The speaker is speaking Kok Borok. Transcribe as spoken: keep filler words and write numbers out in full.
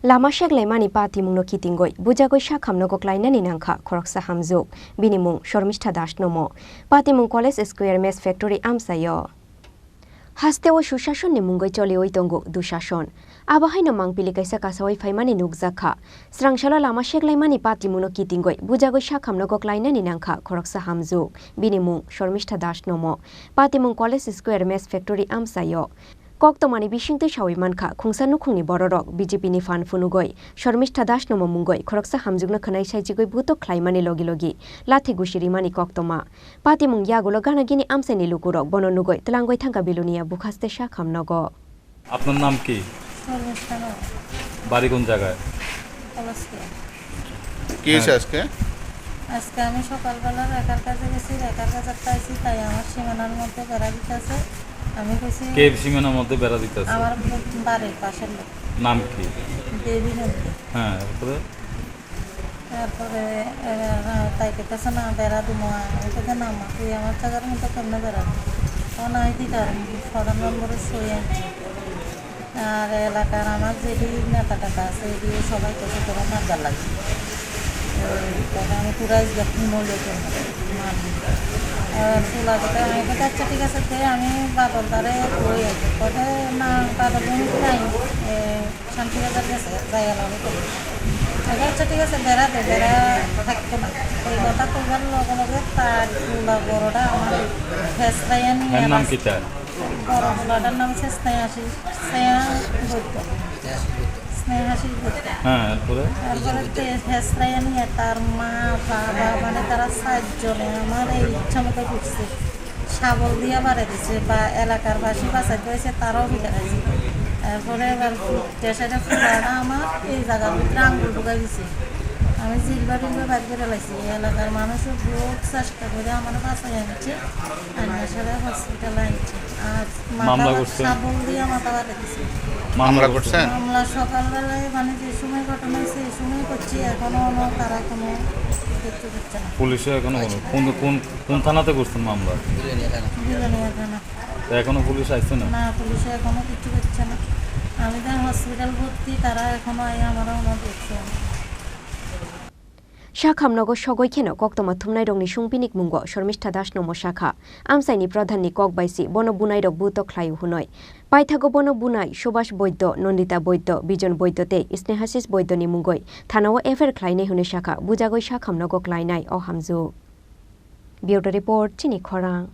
Lama seklaimani patimungno kitingwi bujagwi sakhamno goklainani nangkha khoroksa hamjwk. Bini mung Shormistha Das Nomo. Patimung College Square Mess Factory amchaio. Hasteo Sushasonni mungwi choliwi tongo Dushason. Abo haino mangpili kaisa kasawi phaimani nukjakha. Srangsalo lama seklaimani patimungno kitingwi bujagwi sakhamno goklainani nangkha khoroksa hamjwk. Bini mung Shormistha Das Nomo. Patimung College Square Mess Factory amchaio. Koktwmani bisingtwi sawi mankha, khungsa nukhungni bororok B J P ni phan phunugwi Shormistha Das Nomo mungwi khoroksa hamjwkno khwnai saichigwi butok khlaimani logi logi lathi gusi rimani koktwma. Patimung yagulo gana gini amchaini lukurok bono nugwi twlangwi thangkha Belonia bukhaste sakham nogo. আপনার নাম কি? শর্মিষ্ঠা নগর। বাড়ি কোন জায়গায়? পলাশপুর। কি হয়েছে হ্যাঁ। আজকে? আজকে আমি সকালবেলা রেখার কাছে গেছি, রেখার কাছে পাইছি, তাই আমার সীমানার মধ্যে বেড়া দিতেছে। আমি কইছি, কে সীমানার মধ্যে বেড়া দিতেছে? আমার বাড়ির পাশের লোক। নাম কি? দেবী নন্দী। হ্যাঁ, এরপরে? তারপরে, এ, আ, তাই কইতেছে, "না, বেড়া দিমু আয়।" আমি কইতে, "না মা, তুই আমার জায়গার মধ্যে কেমনে বেড়া দিবি?" ও না, এই দিকে আর প্রধান নম্বরে সই আনছি। আর এলাকার আমার যেটি নেতা টেতা আছে, এটি সবাই কইছে, "তোরা মারবার লাগে।" ওই কথা আমি পুরা আজকে ফোনও লেগে মারবি। আর তোলা যেটা, আমি কইতে, "আচ্ছা, ঠিক আছে, দে, আমি বাদলদারে কই।" কথা, "না, বাদল আমি নাই।" এ, শান্তিবাজার গেছে, যাইয়া লাগে তো। আগে আচ্ছা ঠিক আছে, বেড়া দে, বেড়া থাকতো না। এই কথা কইবার লগে লগে তার পোলা বড়টা আমার ফেসরাইয়া নিয়ে এর নাম আস-, কিতা? বড় পোলাটার নাম হচ্ছে স্নেহাশিস, স্নেহা বৈদ্য। স্নেহাশিস বৈদ্য। হ্যাঁ, এরপরে? তারপরে তে-, ফেসরাইয়া নিয়ে তার মা, বাবা, মানে তারা চারজনে আমার এই ইচ্ছা মতো ঢুকছে। শাবল দিয়া বাড়ি দিছে বা এলাকার বাসী বাঁচাইতে হয়েছে, তারাও ফিরে গেছে। এরপরে এবার দেশে আমার এই জায়গার ভিতরে আঙ্গুল ঢুকাই দিছে। আমি জিলবা টিলবা বাইর করে লাইছি। এই এলাকার মানুষও বহুত চেষ্টা করে আমার বাঁচাই আনছে, আনার সাথে হসপিটালে আনছে। আর মাথা মামলা বাত-, করছেন? শাবল দিয়া মাথা বাড়ি দিছে। মামলা মামলা করছেন? করছেন? মামলা সকালবেলায় মানে যে সময় ঘটনা হয়েছে, এই সময় করছি, এখনো আমার তারা কোনো কিচ্ছু করছে না। পুলিশে এখনো কোনো, কোন, কোন, কোন থানাতে করছেন মামলা? বিলোনিয়া থানা। বিলোনিয়া থানা। তো এখনো পুলিশ আইছে না? না, পুলিশে এখনো কিচ্ছু করছে না। আমি তো হসপিটাল ভর্তি, তারা এখনো আই আমার ওনার দেখছে না। Sakhamnogo sogwi kheno koktwma thumnairokni sungpinik mungo Shormistha Das Nomo sakha. Amchaini pradhanni kok bai si bono bunairok butok khlaio hwnwi. Paithago bono bunai Subhas Boiddo, Nondita Boiddo, Bijon Boiddo tei Snehasis Boiddoni mungwi thanao F I R khlainai hwnwi sakha, bujagwi sakhamnogo klainai o hamjwk. Bureau Report, Chini Khorang.